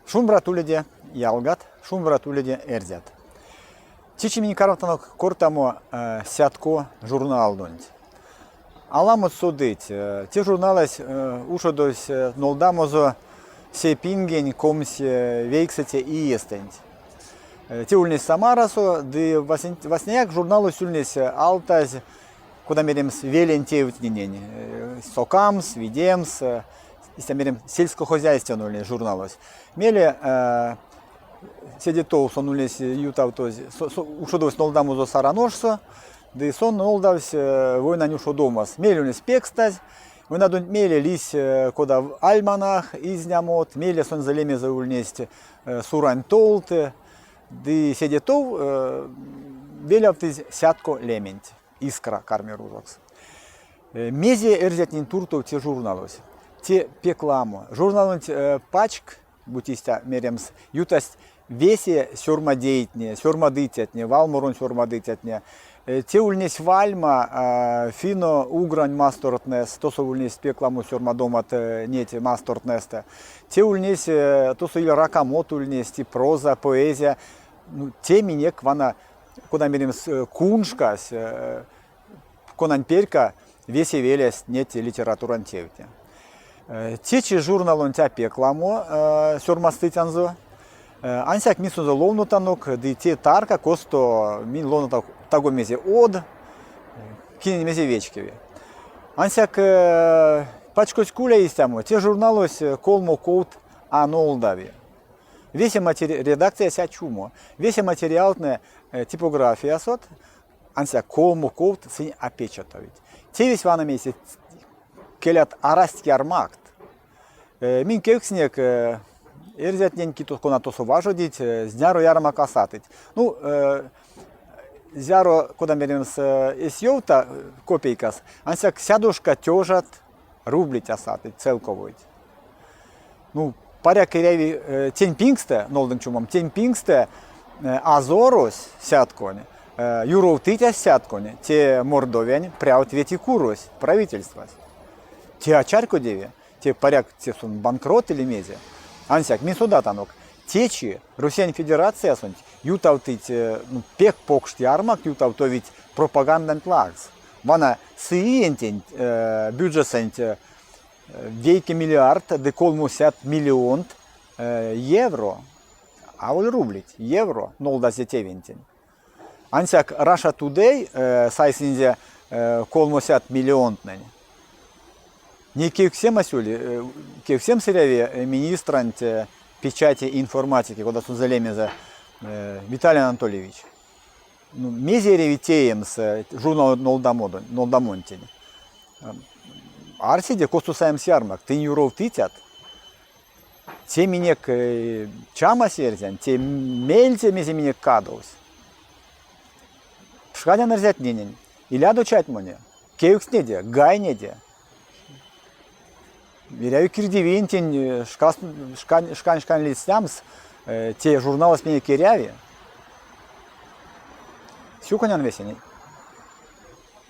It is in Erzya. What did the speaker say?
Шумбрат уледе, ялгат, шумбрат уледе, эрзят. Течи минь карматанок кортамо э, Сятко журналдонть. Аламо содыть, э, те журналось э, ушодовсь нолдамозо се пингень 29 иестэнть. Те ульнесь Самарасо, ды васняяк журналось ульнесь алтазь, кода меремс, велень тевтненень. Сокамс, видемс, истя мерем, сельскохозяйственной журналось. Мейле седе тов сон ульнесь ютавтозь, ушодовсь нолдамозо Саран ошсо, ды сон нолдавсь войнань ушодомас. Мейле ульнесь пекстазь, войнадонть мейле лиссь кода альманах изнямот, мейле сонзэ лемезэ ульнесть Сурань толт, ды седе тов велявтызь Сятко лементь, Искра карми рузокс. Мезе эрзятнень туртов те журналось? Те пек ламо. Журналонть пачк, бути истя меремс, ютасть весе сёрмадейтне, сёрмадыцятне, валморонь сёрмадыцятне. Те ульнесь вальма финно-угрань мастортнэс, тосо ульнесть пек ламо сёрмадомат неть мастортнэстэ. Те ульнесь, тосо и ракамот ульнесть, и проза, поэзия. Ну, те минек вана, кода меремс, куншкась, конань перька весе велесть неть литературань тевтне. Течи журналонть а пек ламо сёрмадстыцянзо. Ансяк минь сонзэ ловнотанок, ды те тарка, косто минь ловнотанок таго мезе од, кинень мезе вечкеви. Ансяк пачкодсь куля истямо, те журналось колмо ковт а нолдави. Весе матери... редакциясь а чумо. Весе материалтнэ типографиясот, ансяк колмо ковт сынь а печатавить. Тевесь вана мейсэ келят арасть ярмакт. Минь кевкстнек эрзятнень, кона тосо важодить, зняро ярмак а сатыть. Ну, зяро, кода меремс, эзь ёвта копейкас, ансяк сядошка тёжат рублить а сатыть целковойть. Ну, паряк эряви тень пингстэ, нолдынк чумом, тень пингстэ азорось сятконь, юровтыцясь сятконь, те Мордовиянь прявт ветикурось, правительствась. Те а чарькодеви, те паряк те сон банкрот или мезе. Ансяк минь содатанок, течи Россиянь Федерациясонть ютавтыть ну, пек покшт ярмакт ютавтовить пропаганданть лангс. Вана сы иентень бюджетсэнть вейке миллиард ды колмосядт миллионт евро, аволь рублить, евро нолдазь тевентень. Ансяк Russia Today сайсынзе колмосядт миллионтнэнь. Не кевксемась ули, кевксемс эряви министранть печати информатики, кода сонзэ лемезэ, Виталий Анатольевич. Ну, мезе эряви теемс журнал нолдамонтень? Арсиде, косто саемс ярмак? Тынь юровтыцят? Те минек чамась эрзянь, те мельце мезе минек кадовсь. Пшкадян эрзятненень, илядо чатьмоне, кевкстнеде, гайнеде. Эряви кирдивиентень шкань-шкань ледстямс, те журналось минек эряви. Сюконян весенень.